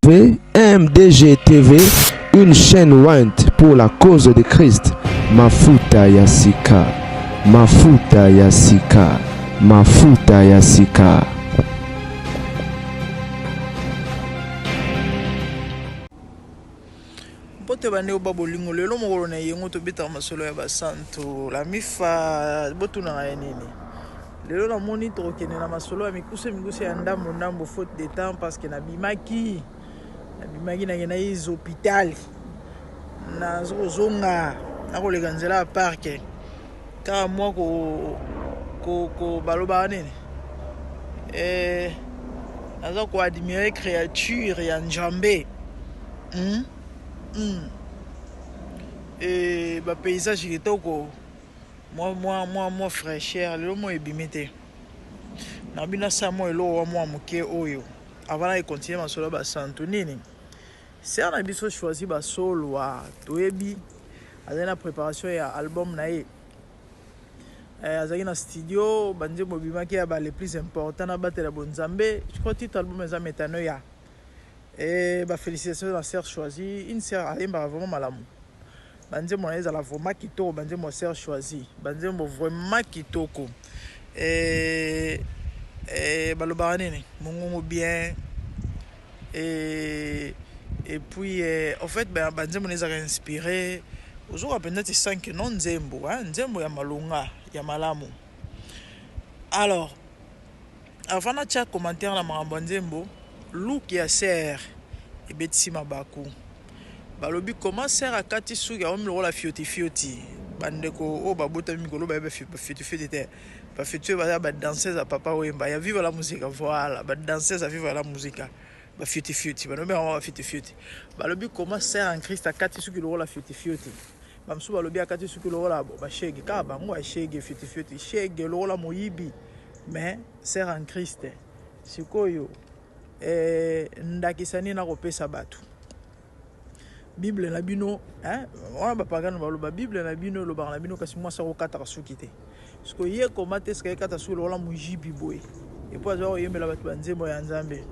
MDG TV, une chaîne ointe pour la cause de Christ. Mafuta ya sika, mafuta ya sika, mafuta ya sika. Mbote bandeko ba bolingo, lelo mokolo na eyengo tobetaka masolo ya basantu la mifa botunaka ye nini lelo namoni tokokende na masolo ya mikuse mikuse ya ndambo ndambo faute de temps parce que nabimaki nabimaki nakendaki hôpital nazokozonga nakoleka nzela ya parke kaka mwa ko, ko, ko balobaka nini eh, naza koadmire créature ya njambe hmm? Hmm. E, bapaysage kitoko mwa mwa mwa mwa fraîcheur lelo moi ebimi te na bino asala mwa eloko wa mwa moke oyo avant na ekontinue masolo ya basantu nini ser na biso choisi basolwa toyebi azali na préparation ya album na ye eh, azalaki na studio banzembo ebimaki ya ba les plus important na batela bonzambe je crois titre album eza metanoia e ba félicitations na sœur choisi une sœur ayembaka vraiment malamu banzembo na ye ezala vraiment kitoko banzembo ya sœur choisi banzembo vraiment kitoko e, e, balobaka nini mongongo bien et, et puis eh, en fait banzembo na ezalaka inspiré ozoka mpenza ti sanke no nzembo hein? nzembo ya malonga ya malamu alors avant natya commentaire na makambo ya nzembo look ya ser ebetisi mabaku balobi comment ser akati suki akomi lokola fiotifioti bandeko oyo babotami mikolo bayebi fiotifioti te bafioti oyo baza badanseuse ya papa wemba ya viva la musica voilà badanseuse ya viva la musica bafiotifioti balobi yango bafiotifioti balobi comment ser en christ akati suki lokola fiotifioti bamosusu balobi akati suki lokola bashege kaka bango bashege fiotifioti shege lokola moyibi mais ser en christ sikoyo eh, ndakisa nini nakopesa bato bible na bino wana bapagano baloba bible na bino elobaka na bino kasi mwasi akokataka suki te sikoyo ye koma te sika ekata suki lokola mojibi boye epo aza koyembela bato banzembo ya nzambe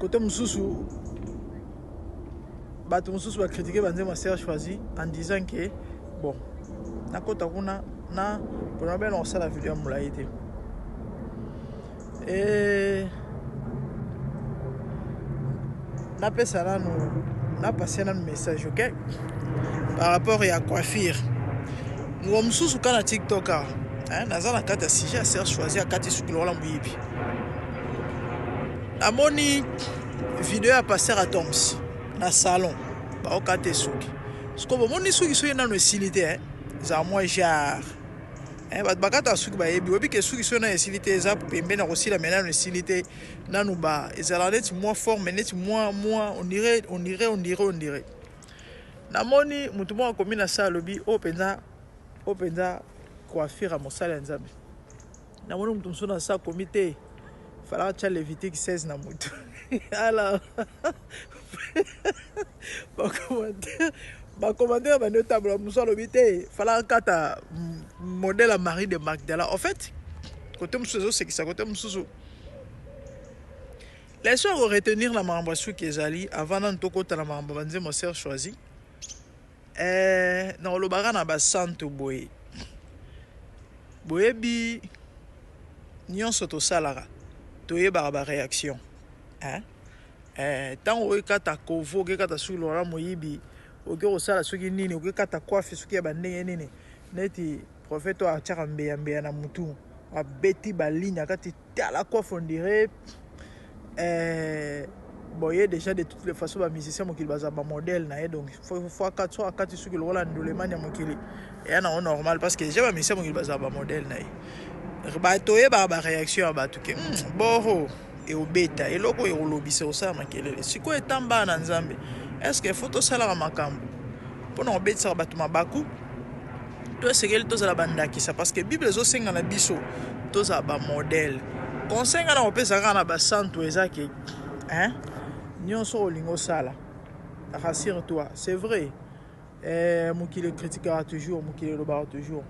kote mosusu bato mosusu bakritike banzembo ya serge choisi en disant que bon nakota kuna na mpona bena kosala video ya molai te e napesa nanu napase nanu message ok par rapport ya coiffure moko mosusu ka na tiktok awa naza na kati ya sujet ya serge choisi akati suki lokola moyibi namoni video ya pasteur atoms na salon baokata suki sikoyo bomoni suki soki nano esili te ezala mwa genre Eh, bato bakataka suki bayebi oyebi ke suki soki nano esili te eza pembeni ya kosila me nano esili te nanu ba ezalaka neti mwa forme neti mwa mwa on dirait on dirait on dirait on dirait namoni motu moko akomi na sa alobi oyo mpenza oyo mpenza coiffure ya mosali ya nzambe namoni moto mosusu na sa akomi te falaka tya levitique 16 na motu alors bacommentaire bacommentaire bandi otambola mosusu alobi te falaka kata modèle ya marie de magdala en fait kote mosusu ezosekisa kote mosusu leçon ya koretenir na makambo ya suki ezali avant nanu tokota na makambo ya banzembo sœur choisi eh, na kolobaka na basantu boye boyebi nyonso tosalaka toyebaka baréaction eh? Eh, ntango okekata kovo okekata suki lokola moyibi okoki kosala soki nini okekata coiffe soki ya bandenge nini neti prophète oyo atiaka mbeya mbeya na mutu abeti baligne akati tala coiffe on dirait eh, bon ye déjà de toutes les façons bamusicien mokili bazala bamodèle na ye donc fo akati so akati suki lokola ndolemani ya mokili eya nango normal parce que déjà bamusicien mokili bazala bamodèle na ye bato oyebaka baréaction ya bato ke hmm, boro eobeta eloko oyo ekolobisa ekosala makelele sikoyo etambaa na nzambe estce fo tosalaka makambo mpo na kobetisaka bato mabaku to esengeli tozala bandakisa parce que bible ezosenga na biso tozala bamodele conseil ngai na kopesa kaka na basantu eza ke hein nyonso olingi osala rassure toi c'est vrai eh, mokili ekritikaka toujours mokili elobaka toujours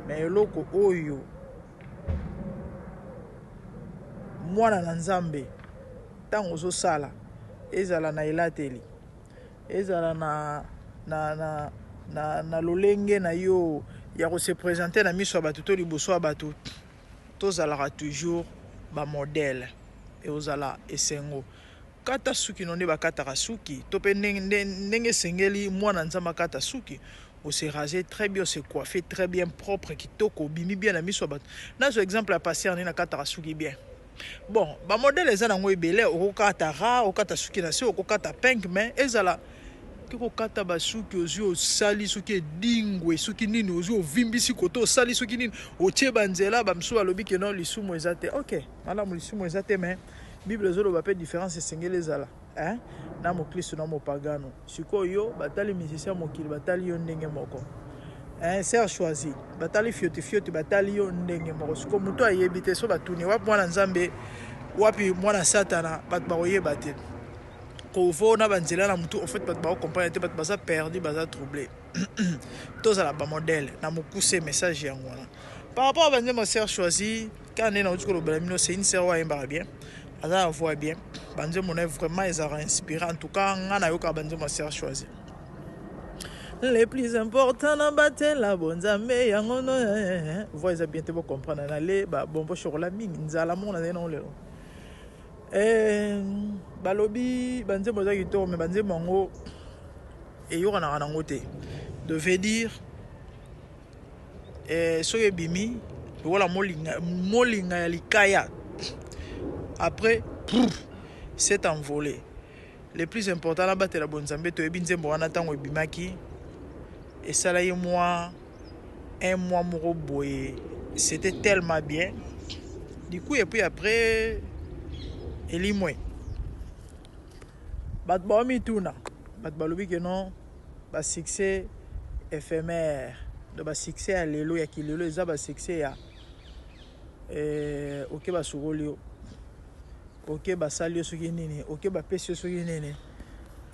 mais eloko oyo mwana na nzambe. Ntango ozosala, ezala na elateli, ezala na lolenge na yo ya kose présenter na miso ya bato to liboso ya bato, tozalaka toujours bamodèle. Eozala esengo. Kata suki no nde bakataka suki, to mpe ndenge esengeli mwana Nzambe akata suki. Ose raser très bien, ose coiffer très bien, propre, kitoko, obimi bien na miso ya bato. Nazwa exemple ya pasteur, nde nakataka suki bien. Bon, bamodèle eza nango ebele. Okokata ras, okata suki na se, okokata punk, mais ezala ke kokata basuki ozwi, osali soki edingwe, soki nini, ozwi, ovimbisi kote, osali soki nini, otie banzela. Bamisusu balobi ke non, lisumu eza te. Ok, malamu, lisumu eza te, mais Bible ezoloba mpe différence esengeli ezala, hein? Na moklisto na mopagano. Sikoyo yo batali musicien mokili, batali yo ndenge moko, hein? Sœur Choisi, batali fioti fioti, batali yo ndenge moko. Sikoyo moto ayebi te, so batuni wapi mwana Nzambe, wapi mwana Satana, bato bakoyeba te. Kovo na banzela na motu, en fait bato bakocomprendre te, bato baza perdu, baza troublé. Tozala bamodèle. Na mokuse, message yango wana par rapport à banzembo. Sœur Choisi, kaka nde nauti kolobela bino, c'est une sœur oyo ayembaka bien, aza na voix bien. Banzembo na ye vraiment ezalaka inspiré. En tout cas, nga nayokaka banzembo ya sœur Choisi. Le plus important, na batela bonzambe yango no. Voix eza bien te, bocomprendre. Nale babonbon chocolat mingi, nzala moko nazali nango lelo. Balobi banzembo eza kitoko, mais banzembo yango eyokanaka nango te. De veut dire, soki ebimi lokola molinga, molinga ya likaya, après s'est envolé. Le plus important, nabatela bonzambe. Toyebi nzembo wana, ntango ebimaki, esalaki mwa un mois moko boye, c'était tellement bien. Du coup, et puis après elimwe. Bato baomituna, bato balobi ke non, basuccès éphémère. Donc basuccès ya lelo, ya kilelo, eza basuccès ya oke basukoli yo, oke basali yo soki nini, oke bapesi yo soki nini,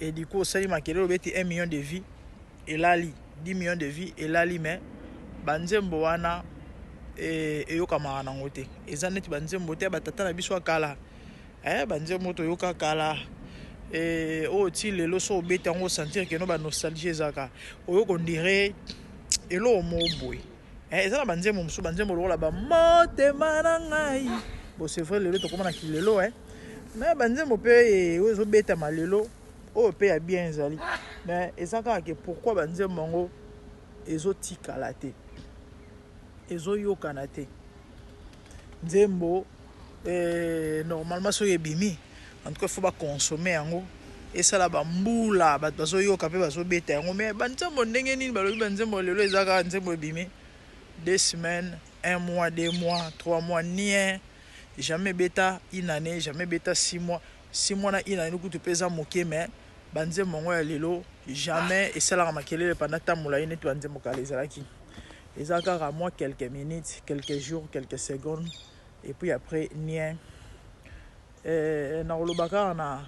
et du coup osali makelele, obeti 1 million de vues, elali 10 millions de vues, elali. Mais banzembo wana eyokamaka nango te. Eza neti banzembo te ya batata na biso ya kala, banzembo toyoka kala, oyo ti lelo so obeti yango, osentir ke non, banostalgie ezaka. Oyoka on dirait eloko moko boye. Eza na banzembo mosusu, banzembo lokola bamotema na ngai. Bon, c'est vrai, lelo tokóma na kilelo, mais banzembo mpe oyo ezobetama lelo, oyo mpe ya bien ezali, mais eza kaka ke pourquoi banzembo yango ezotikala te, ezoyokana te? Nzembo normalement soki ebimi, en tout cas faut baconsommer yango, esala bambula bato bazoyoka mpe bazobeta yango. Mais banzembo ndenge nini? Balobi banzembo lelo eza kaka nzembo ebimi, 2 semaines, un mois, 2 mois, 3 mois, nien, jamais beta une année, jamais beta 6 mois. 6 mois na une année kutu mpe eza moke. Mais banzembo yango ya lelo jamais esalaka makelele pendant ntango molai neti banzembo kala ezalaki. Eza kaka mwa quelques minutes, quelques jours, quelques secondes, et puis après nien. Nakoloba kaka na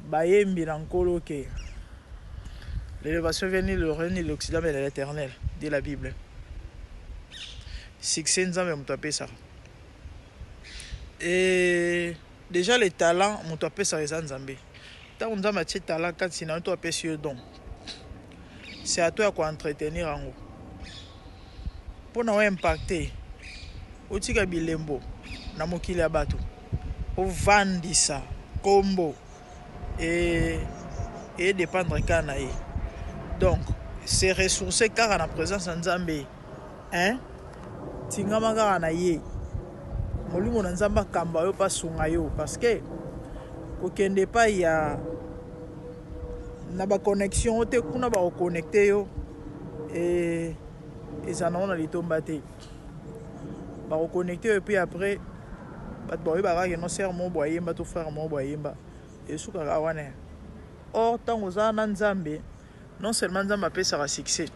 bayembi na Nkolo ke l'élévation vient ni l'Orient ni l'Occident, mais de l'Éternel, dit la Bible. Succès, Nzambe moto apesaka. Et déjà le talent, moto apesaka eza Nzambe. Ntango Nzambe atie talent kati na yo to apesi yo don, c'est à toi ya koentretenir yango mpona oimpacte, otika bilembo na mokili ya bato, ovandisa nkombo edépendre kaka na ye. Donc se ressource kaka na présence ya Nzambe, hein? Tingama kaka na ye, molimo na Nzambe akamba yo mpe asunga yo, parce que kokende epai ya na baconnexion te, kuna bakoconnecte yo, eza nango na litomba te. Bakoconnecte yo, et puis après bato bakoyeba kaka non, sœur moko boye ayemba to frère moko boye ayemba, esukaka wana. Or ntango oza na Nzambe, non seulement Nzambe apesaka succès,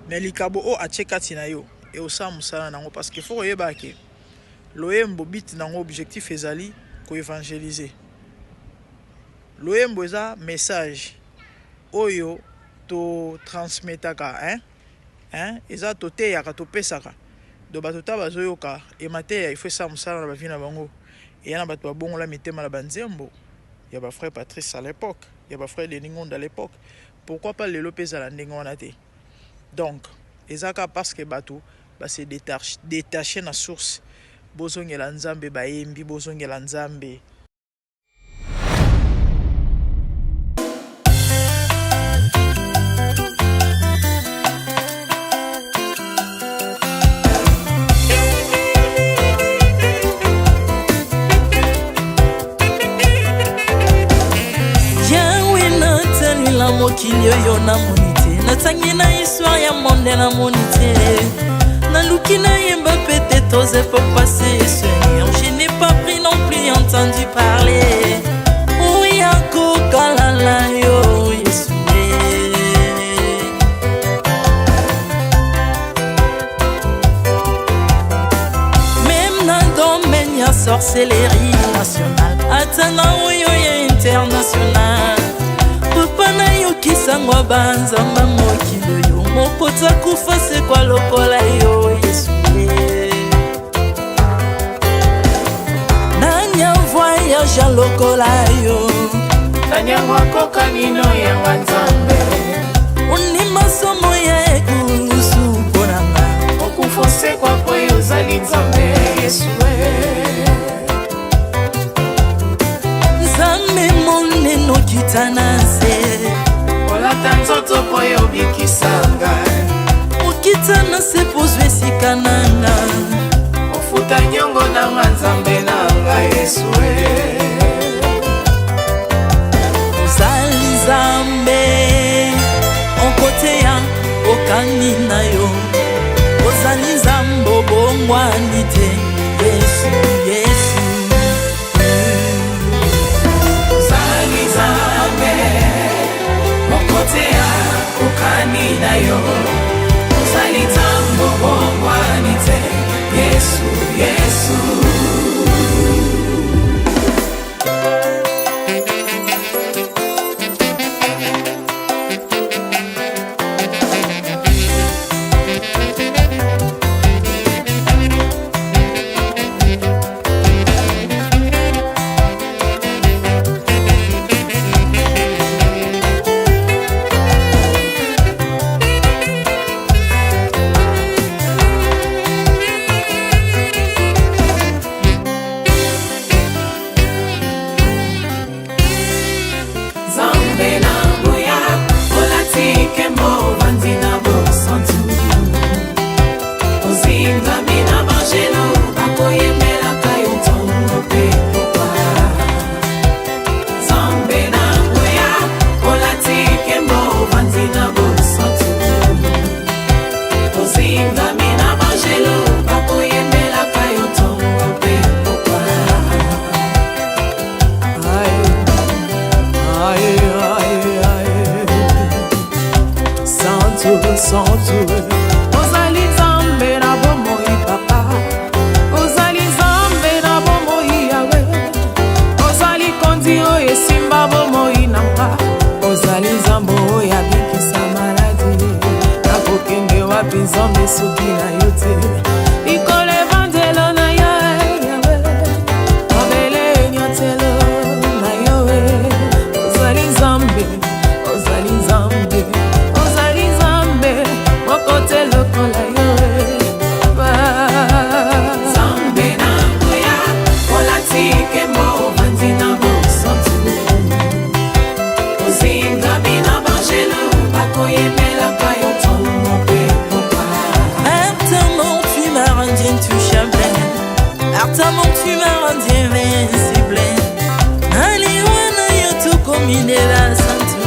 mais likabo oyo atie kati na yo eosala mosala nango, parce que faut koyeba ke loyembo, but nango, objectif ezali koévangéliser. Loyembo eza message oyo totransmetaka, hein? Hein? Eza toteyaka, topesaka. Donc bato ta bazoyoka emateya, il faut esala mosala na bavie na bango. Eya na bato babongola mitema na banzembo ya ba frère Patrice à l'époque, ya ba frère Denis Ngonda à l'époque. Pourquoi pas lelo mpe ezala ndenge wana te? Donc eza kaka parce que bato ba se détacher na source. Bozongela Nzambe, bayembi, bozongela Nzambe. Mokili oyo namoni te, natangi na histoire ya monde namoni te, naluki nayemba peut-être aux époques passées. Seigneur, je n'ai pas pris non plus entendu parler oya kokalala yo Yesu. Même na domaine ya sorcellerie nationale, ata na oyo ya international, papa nayokisango banzamba mokili oyo moko takufa sekwa lokola yo Yesu. Nani avoyage lokola yo? Nani yango akokani no yanga Nzambe? Ondima somo ya ekulusu mpo na nga. Okufa osekwa po yo ozali Nzambe Yesu. Nzambe monene okita na nse, olata nzoto po yo obikisa ngai. Okita na se po ozwa esika na nga. Ofuta nyongo na nga Nzambe na ngai Yesu. Ozali Nzambe okoteya okani na yo, ozali Nzambe obongwani te Yesu, Yesu. Ozali Nzambe okoteya okani na yo, ozali Nzambe obongwani te Yesu, Yesu. Nzambe na nguya olati nkembo, ovandi na bosantu, ozingami na bangelo bakoyembelaka yo ntongo mpe pokwa. Nzambe na nguya olati nkembo, ovandi na bosantu, ozingami na bangelo bakoyembelaka yo ntongo mpe pokwa. Aïe, aïe, aïe, aïe. Santu, santu. Ozali Nzambe na bomoi papa, ozali Nzambe na bomoi Yawe, ozali kondi oyo esimba bomoi na nga, ozali Nzambe oyo abikisa maladi. Nakokende wapi Nzambe soki na yo te? Likolo evandelo na yo Yawe, mabele enyatelo na yo. Ozali Nzambe, ozali Nzambe, ozali Nzambe moko te lokola yo papa. Nzambe na nguya olati nkembo, ovandi na bosantu, ozingami na bangelo bakoyembelaka yo ntongo mpe pokwa. Par ta mort tu m'as rendu intouchable, par ta mort tu m'as rendu invincible. Naliwa na yo tokomi nde basantu,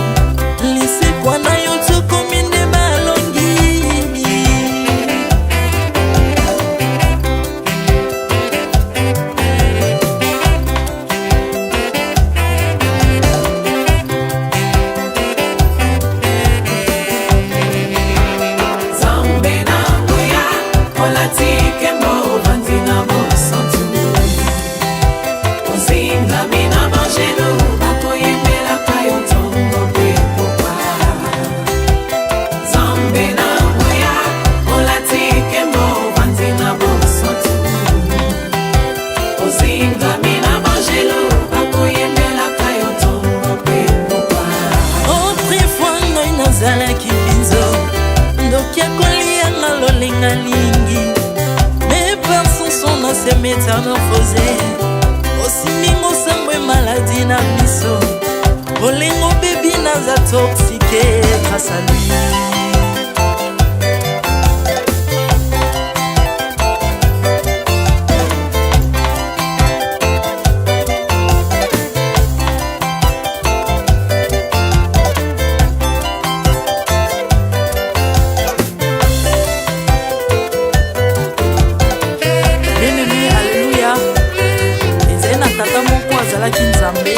lisekwa na yo tokomi nde balongi. Nzambe na nguya olati nkembo, ovandi na bosantu, ozingami na bangelo bakoyembelaka yo ntongo mpe pokwa. Nzambe na nguya olati nkembo, ovandi na bosantu, ozingami na Makoki ya kolianga lolenga lingi. Mes pensons sont dans ces métamorphosées. Osimbi mosambo e maladi na biso. Bolingo bebi naza toxique grâce à lui. Bien-aimé, alléluia. Ezali na tata moko azalaki nzambe.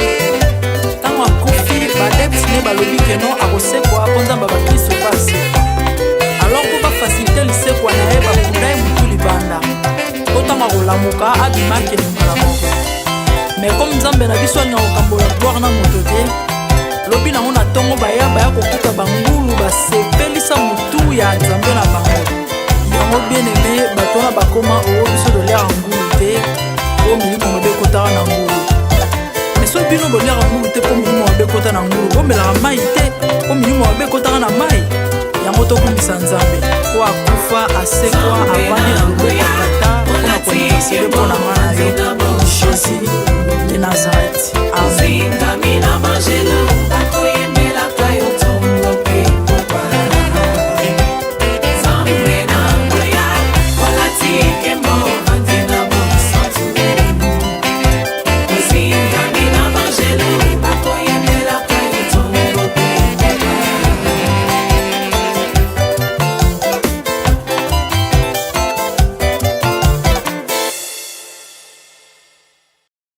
Ntango akufi, baadepte ne balobi keno akosekwa mpo nzambe ya bakristo mpe asekwa. Alors mpo bafacilite lisekwa na ye, bakunda ye motu libanda mpo ntango akolamuka abima akende mbala moko. Mais comme nzambe na biso alingaka kokambola gloire na moto te, lobi nango na ntongo baya baya kokuta bangulu basepelisa motu ya nzambe na bango. Yango bien aimé, bato wana bakoma oo biso toliaka ngulu te mpo milimo mabe ekotaka na ngulu. Mais soki bino boliaka ngulu te mpo milimo mabe ekota na ngulu, bomelaka mai te mpo milimo mabe ekotaka na mai. Yango tokumbisa nzambe mpo akufa asekwa avandi na loboko ya tata mpona kointercede mpo na nga na yo.